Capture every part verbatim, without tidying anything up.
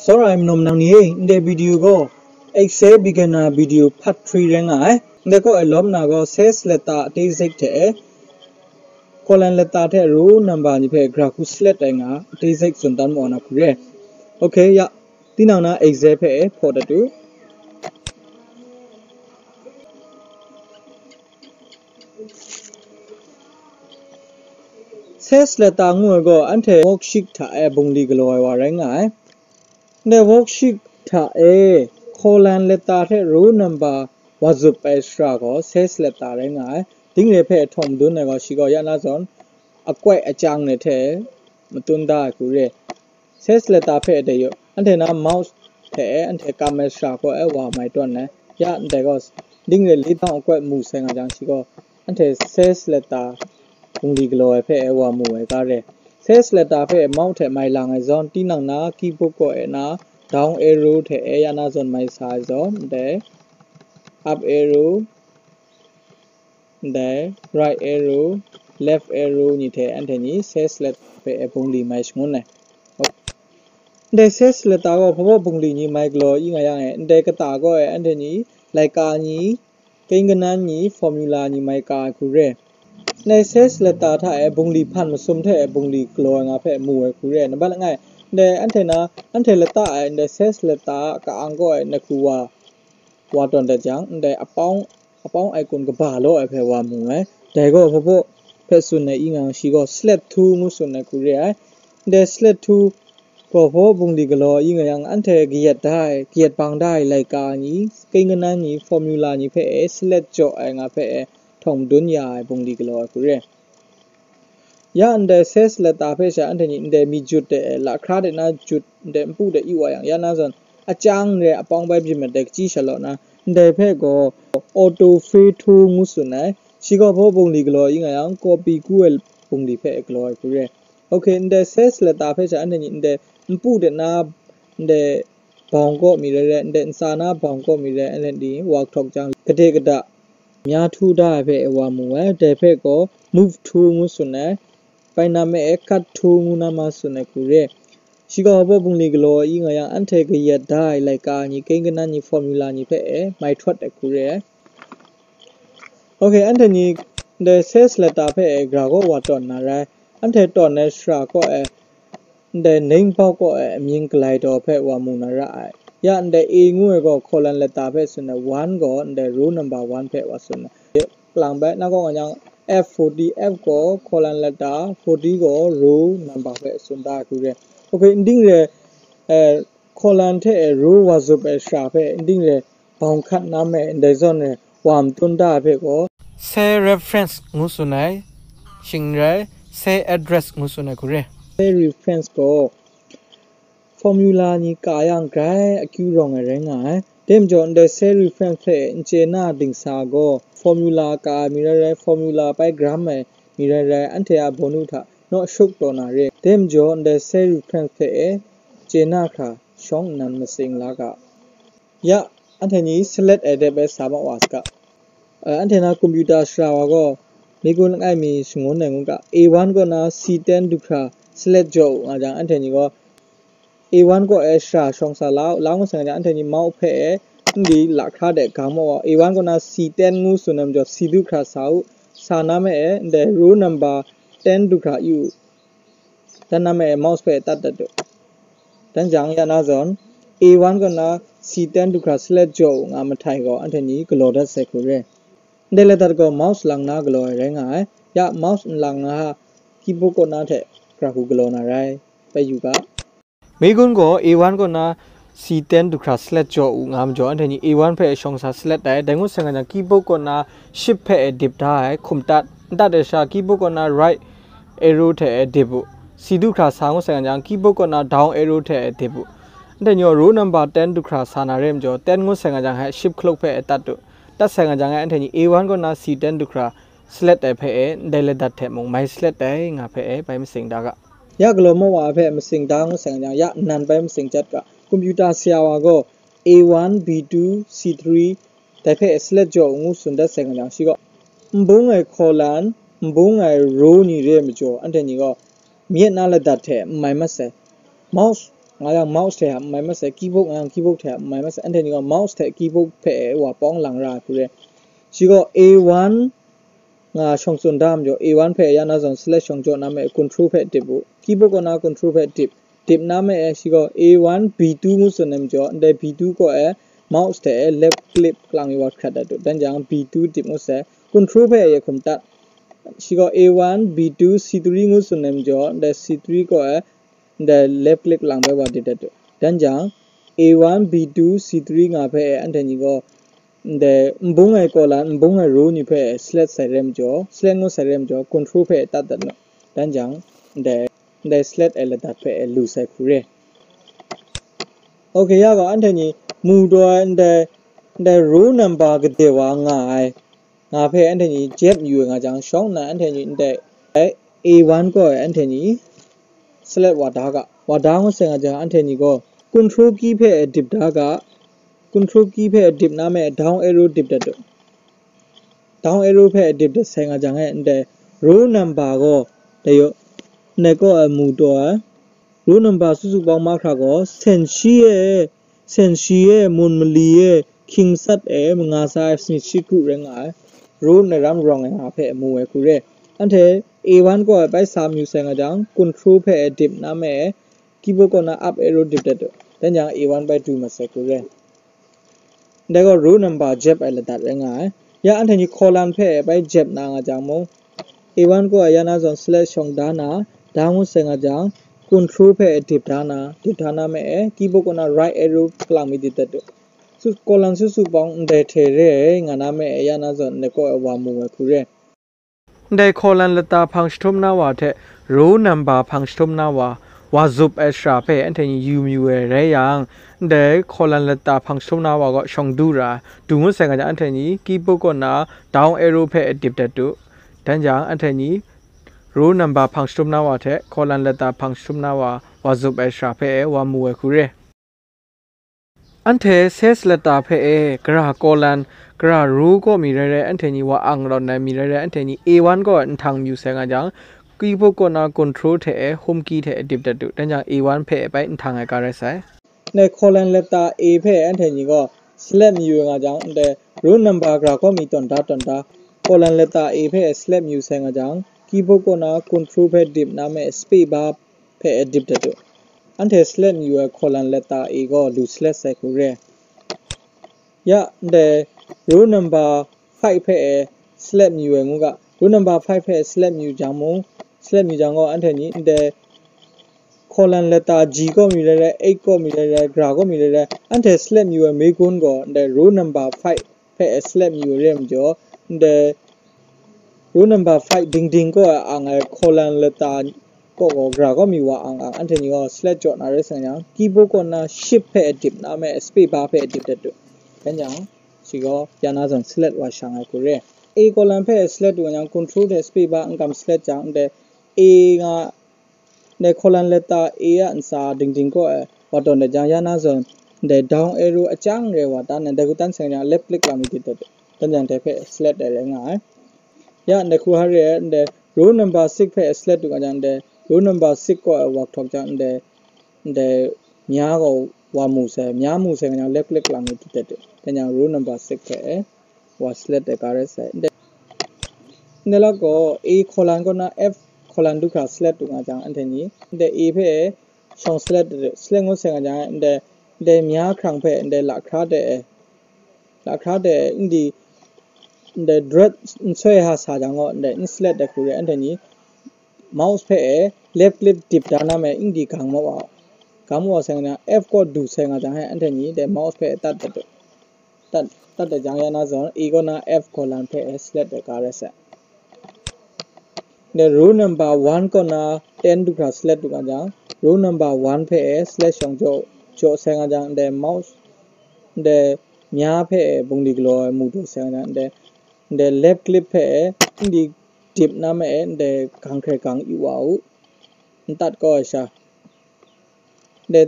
Tsawra ai majaw nang ni e, ndai video gaw Excel beginner video part three rai nga ai. Ndai kaw e lawm na gaw sales letter a tezek hte e, colon letter hte row number ni hpe gara hku select ai nga a tezek tsun dan maw na hku re. Ok, ya, tinang na Excel hpe e hpaw dat u. Sales letter ngu ai gaw anhte worksheet hta e bungli galaw ai wa rai nga ai. Ndai worksheet hta e colon letter hte row number wa zup ai shara gaw sales letter rai nga ai. Ding re hpe htawng madun ai gaw shi gaw ya na zawn akwai achyang ni hte matun da ai hku re. Sales letter hpe dai yu, anhte na mouse hte anhte kam ai shara kaw e wa mai tawn ai. Ya ndai gaw ding re li tawng akwai mu sai nga jang shi gaw anhte sales letter bungli galaw ai hpe wa mu ai ga re. Sales letter hpe mouse hte mai lang ai zawn tinang na keyboard kaw e na down arrow hte e ya na zawn mai sa ai zawn ndai up arrow, ndai right arrow, left arrow ni hte anhte ni sales letter hpe e bungli mai shangun ai. Ndai sales letter gaw hpa hpa bungli ni mai galaw i nga yang e, ndai kata gaw e anhte ni laika ni, keng kanan ni, formula ni mai ka ai hku re. Ndai sales letter hta e bungli hpan masum hte e bungli galaw ai nga hpe mu ai hku re. Nambat langai, ndai anhte na, anhte lata ai ndai sales letter a ka-ang kaw e na hku wa, wa tawn dat jang, ndai apawng, apawng icon kaba law ai hpe wa mu ai. Dai gaw hpa hpa hpe tsun ai i nga yang shi gaw select two ngu tsun ai hku re ai. Ndai select two gaw hpa bungli galaw i nga yang anhte kayat da ai, kayat bang da ai laika ni, keng kanan ni, formula ni hpe e select jaw ai nga hpe e htawng madun ya ai bungli galaw ai hku re. Ya ndai sales letter hpe sha anhte ni ndai mi jut de e, lahkra de na jut ndai npu de i wa yang, ya na zawn achyang re apawng bai byin mat dai kaji sha law na, ndai hpe gaw auto fill two ngu tsun ai. Shi gaw hpa bungli galaw i nga yang, copy ku ai bungli hpe galaw ai hku re. Ok, ndai sales letter hpe sha anhte ni ndai npu de na, ndai bawng kaw mi rai rai, ndai ntsa na bawng kaw mi rai, anhte ni wa htawk jang, gade gada mya htu da ai hpe e wa mu ai. Dai hpe gaw move two ngu tsun ai. Bai na me e cut two ngu na ma tsun ai hku re. Shi gaw hpa bungli galaw i nga yang, anhte kayat da ai laika ni, keng kanan ni, formula ni hpe e mai htawt ai hku re ai. Ok, anhte ni ndai sales letter hpe e gara gaw wa tawn na rai. Anhte tawn ai shara kaw e, ndai name box kaw e amying galai daw hpe wa mu na ra ai. Ya ndai A ngu ai gaw colon letter hpe tsun ai, one gaw ndai row number one hpe wa tsun ai. Lang bai, na kaw nga yang F forty, F gaw colon letter, forty gaw row number hpe tsun da ai hku re. Ok, nding re, eh, colon hte e row wa zup ai shara hpe nding re bawng hkat na me ndai zawn e wa matun da ai hpe gaw, cell reference ngu tsun ai, shing n rai, cell address ngu tsun ai hku re. Cell reference gaw formula ni ka yang grai akyu rawng ai rai nga ai. Dai majaw ndai cell reference hpe n chye na dingsa gaw formula ka ai mi rai rai, formula bai gram ai mi rai rai, anhte a bawnu hta naw shuk taw na re. Dai majaw ndai cell reference hpe e chye na hkra shawng nnan matsing la ga. Ya, anhte ni select ai dep ai sa ma wa saga. Eh, anhte na computer shara wa gaw, mi gun langai mi shangun ai ngu ga, A one kaw na C ten du hkra select jaw u nga jang, anhte ni gaw A one kaw e shara shawng sa la u, la ngu sa nga jang, anhte ni mouse hpe e, nli lahkra de gang ma wa, A one kaw na C ten ngu tsun ai majaw, C du hkra sa u, sa na me e, ndai row number ten du hkra yu u. Dan na me e mouse hpe tat dat u. Dan jang ya na zawn, A one kaw na C ten du hkra select jaw u nga mahtai gaw, anhte ni galaw dat sai hku re. Ndai lata gaw mouse lang na galaw ai rai nga ai. Ya, mouse n lang na, keyboard kaw na hte gara hku galaw na rai. Bai yu ga. Mi gun gaw A one kaw na C ten du hkra select jaw u nga majaw, anhte ni A one hpe shawng sa select ai. Dai ngu sai nga jang, keyboard kaw na shift hpe e dip da ai, hkum tat. N tat ai sha, keyboard kaw na right arrow hte e dip u. C du hkra sa ngu sai nga jang, keyboard kaw na down arrow hte e dip u. Anhte ni gaw row number ten du hkra sa na re majaw, ten ngu sai nga jang, hkai shift hkaluk hpe e tat u. Tat sai nga jang, anhte ni A one kaw na C ten du hkra select ai hpe e, ndai ladat hte mung mai select ai nga hpe e, bai matsing da ga. Ya galaw ma wa hpe matsing da ngu sai nga jang, ya nnan bai matsing jat ga. Computer sara wa gaw A one, B two, C three, dai hpe select jaw u ngu tsun dat sai nga jang, shi gaw, nbung ai column, nbung ai row ni re ai majaw, anhte ni gaw myit na ladat hte n mai mat sai. Mouse Nga yang mouse hte a n mai masai, keyboard nga yang keyboard hte a n mai masai, anhte ni gaw mouse hte keyboard hpe e wa pawng lang ra ai hku re. Shi gaw A one nga shawng tsun da majaw, A one hpe ya na zawn select shawng jaw na me control hpe dip u. Keyboard kaw na control hpe dip, dip na me e shi gaw A one B two ngu tsun ai majaw, ndai B two kaw e mouse hte e left click lang mi wa hkrat dat u. Dan jang B two dip ngu sai, control hpe e hkum tat. Shi gaw A one, B two, C three ngu tsun ai majaw, ndai C three kaw e ndai left click lang bai wa dip dat u. Dan jang, A one, B two, C three nga hpe e anhte ni gaw ndai nbung ai column, nbung ai row ni hpe select sai re majaw, select ngut sai re majaw, control hpe tat dat nu. Dan jang, ndai, ndai select ai ladat hpe e lu sai hku re. Ok, ya gaw, anhte ni mu taw ai ndai, ndai row number gade wa nga ai nga hpe anhte ni jep yu ai nga jang, shawng nna anhte ni ndai A one kaw e anhte ni select wa da ga, wa da ngut sai nga jang, anhte ni gaw control key hpe dip da ga, control key hpe dip na me down arrow dip dat u. Down arrow hpe dip dat sai nga jang e ndai row number gaw, dai yaw, ndai kaw e mu taw ai row number su su bawng mahkra gaw, Sen Shi e, Sen Shi e, Mun Mali e, Hkying Sat e, Manga Sa e, Smith Shi Group rai nga ai row naram rawng ai nga hpe mu ai hku re. Anhte A one kaw e bai sa mayu sai nga jang, control hpe dip na me keyboard kaw na up arrow dip dat u. Dan jang A one bai du mat sai hku re. Dai gaw row number jep ai ladat rai nga ai. Ya anhte ni column hpe bai jep na nga jang mung, A one kaw e ya na zawn select shawng da na, da ngut sai nga jang, control hpe dip da na, dip da na me e, keyboard kaw na right arrow lang mi dip dat u. Su, column su su bawng ndai hte re ai nga na me e, ya na zawn ndai kaw e wa mu ai hku re. Ndai column lata hpang jahtum na wa hte row number hpang jahtum na wa, wa zup ai shara hpe anhte ni yu mayu ai rai yang, ndai column lata hpang jahtum na wa gaw shawng du ra, du ngut sai nga jang, anhte ni keyboard kaw na down arrow hpe dip dat u. Dan jang, anhte ni row number hpang jahtum na wa hte column lata hpang jahtum na wa, wa zup ai shara hpe wa mu ai hku re. Anhte sets lata hpe e, gara column, gara row kaw mi rai rai, anhte ni wa ang lawn ai mi rai rai, anhte ni A one kaw nhtang mayu sai nga jang, keyboard kaw na control hte e, home key hte e dip dat u. Dan jang A one hpe e bai nhtang ai ga rai sai. Ndai column lata A hpe anhte ni gaw select mayu ai nga jang, ndai row number gara kaw mi tawn da tawn da, column lata A hpe select mayu sai nga jang, keyboard kaw na control hpe dip na me space bar hpe e dip dat u. Anhte select mayu ai column lata A gaw lu select sai hku re. Ya, ndai row number five hpe e select mayu ai ngu ga, row number five hpe e select mayu jang mung, select mayu jang gaw, anhte ni ndai column lata G kaw mi rai rai, eight kaw mi rai rai, gara kaw mi rai rai, anhte select mayu ai meigun gaw, ndai row number five hpe e select mayu ai re majaw, ndai row number five ding ding kaw e ang ai column lata kaw gaw, gara kaw mi wa ang ang, anhte ni gaw select jaw na rai sai jang, keyboard kaw na shift hpe dip na me space bar hpe dip dat u. Dan jang, shi gaw ya na zawn select wa shang ai hku re. A column hpe select du nga jang, control hte space bar n kam select jang, ndai A nga, ndai column lata A a ntsa ding ding kaw e wa tawn dat jang, ya na zawn ndai down arrow a chyang re wa tan ai, dai hku tan sai jang left click lang mi dip dat u. Dan jang dai hpe select ai rai nga ai. Ya, ndai hku hare ai, ndai row number six hpe select du nga jang, ndai row number six kaw e wa htawk jang, ndai, ndai mya gaw wa mu sai, mya mu sai nga jang left click lang mi dip dat u. Dan jang row number six hpe e wa select ai ga rai sai. Ndai, ndai lak gaw A column kaw na F column du hkra select du nga jang, anhte ni ndai A hpe shawng select dat u. Select ngut sai nga jang, ndai, ndai mya hkrang hpe ndai lahkra de, lahkra de, ndi, ndai drat n soi ha sa jang gaw, ndai n select dat hku re, anhte ni mouse hpe e left click dip da na me, ndi gang ma wa, gang ma wa sai nga jang, F kaw du sai nga jang he, anhte ni dai mouse hpe tat dat u. Tat, tat dat jang ya na zawn, A kaw na F column hpe e select dat ga rai sai. Ndai row number one kaw na ten du hkra select du nga jang, row number one hpe e select shawng jaw, jaw sai nga jang, ndai mouse, ndai mya hpe e bungli galaw ai mu daw sai nga jang, ndai, ndai left click hpe e ndi dip na me e, ndai gang hkrai gang yu wa u, n tat kau ai sha. Ndai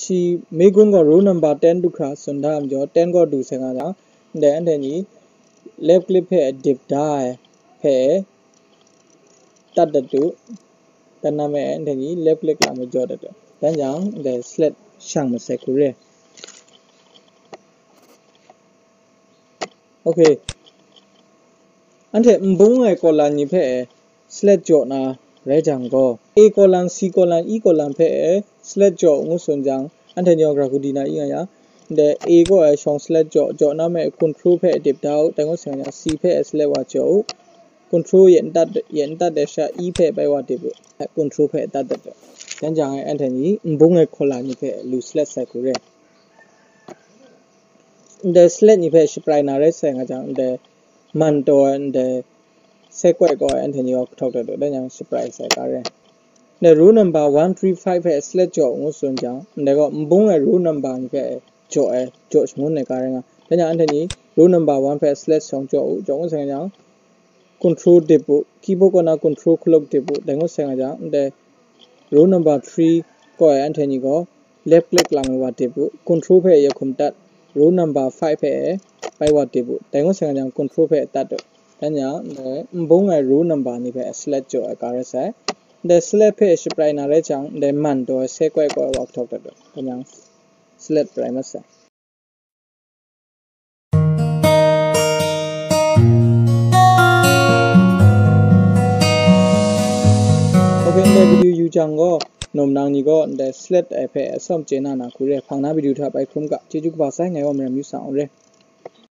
shi meigun gaw row number ten du hkra tsun da ai majaw, ten gaw du sai nga jang, ndai anhte ni left click hpe dip da ai hpe tat dat u. Dan na me anhte ni left click lang majaw dat u. Dan jang, ndai select shang masai hku re. Okay. Anhte nbung ai column ni hpe select jaw na rai jang gaw, A column, C column, E column hpe select jaw ngu tsun jang, anhte ni gaw gara hku di na i nga ya. Ndai A kaw ai shawng select jaw, jaw na me control hpe dip da u, dai ngut sai nga jang, C hpe select wa jaw u. Control yet n tat, yet n tat de sha, E hpe bai wa dip u. Control hpe tat dat u. Dan jang e anhte ni nbung ai column ni hpe lu select sai hku re. Ndai select ni hpe shaprai na rai sai nga jang, ndai man taw ai, ndai sek kawai kaw ai anhte ni gaw kahtawk dat u, dan jang shaprai sai ka re. Ndai row number one three five hpe select jaw ngu tsun jang, ndai gaw nbung ai row number ni hpe jaw ai, jaw shangun ai ka rai nga. Dan jang anhte ni row number one hpe select shawng jaw u, jaw ngu sai nga jang, control dip u, keyboard kaw na control hkaluk dip u, dai ngut sai nga jang, ndai row number three kaw ai anhte ni gaw left click lang ai wa dip u, control hpe ya hkum tat, row number five hpe bai wa dip u, dai ngut sai nga jang control hpe tat u. Dan jang, ndai nbung ai row number ni hpe select jaw ai ka rai sai. Ndai select hpe shaprai na rai jang, ndai man taw ai sek kawai kaw ai wa kahtawk dat u. Dan jang select prai mat sai. Okay, ndai video yu jang gaw, nawm nang ni gaw ndai select ai hpe atsawm chye na na hku re, hpang na video hta bai hkrum ga, chyeju kaba sai, ngai gaw maram yu sa u re.